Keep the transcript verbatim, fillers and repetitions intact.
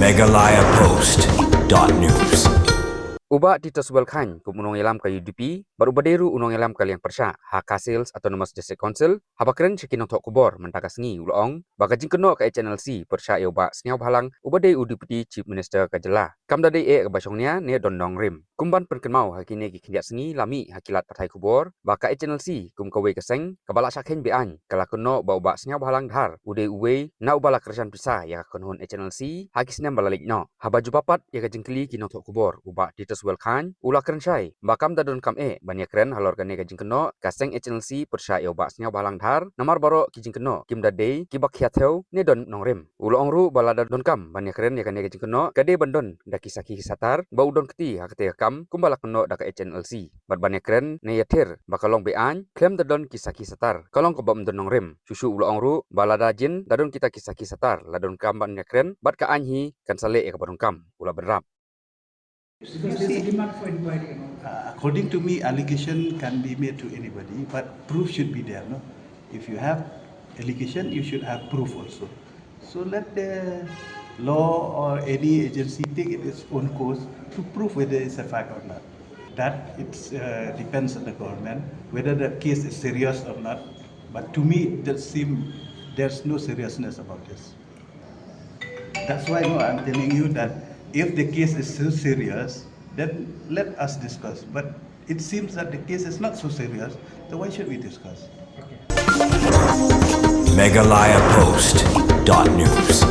Meghalaya Post dot news. U Bah Tituswell Chyne kum u nongïalam ka U D P bad uba dei ruh u nongïalam ka liang pyrshah ha Khasi Hills Autonomous District Council, haba kren sha ki nongthoh khubor mynta ka sngi, u la ong ba ka jingkynnoh ka H N L C pyrshah ïa u Bah Sniawbhalang uba dei u Deputy Chief Minister ka jylla kam da dei eh kaba shongnia ne don nongrim. Kum ban pynkynmaw ha kine ki khyndiat sngi la mih ha ki lad pathai khubor ba ka H N L C kum kawei ka seng kaba la shah kheiñ be-aiñ ka la kynnoh ba u Bah Sniawbhalang Dhar u dei uwei na uba la kyrshan pisa ïa ka kynhun H N L C ha ki snem ba la leit noh. Haba jubab pat ïa ka jingkylli ki nongthoh khubor, u Bah Tituswell Chyne u la kren shai ba kam da donkam eh ban ïakren halor kane ka jingkynnoh ka seng H N L C pyrshah ïa u Bah Sniawbhalang Dhar, namar baroh ki jingkynnoh kim da dei kiba khia thew ne don nongrim. U la ong ruh ba lada donkam ban ïakren ïa kane ka jingkynnoh, ka dei ban don da ki sakhi ki satar ba u don kti ha katei ka kam kumba la kynnoh da ka H N L C. Bad ban ïakren ne ïathir ba ka long be-aiñ khlem da don ki sakhi satar ka long kaba ym don nongrim. Shuh shuh u la ong ruh ba lada jin da don kita ki sakhi satar, la donkam ban ïakren bad ka aiñ hi kan sa leh ïa kaba donkam, u la bynrap. Because there's a demand for inquiry and all. Uh, according to me, allegation can be made to anybody, but proof should be there, no? If you have allegation, you should have proof also. So let the law or any agency take it its own course to prove whether it's a fact or not. That it uh, depends on the government, whether the case is serious or not. But to me, that seem, there's no seriousness about this. That's why, no, I'm telling you that if the case is so serious, then let us discuss. But it seems that the case is not so serious, then why should we discuss? Meghalaya Post dot news.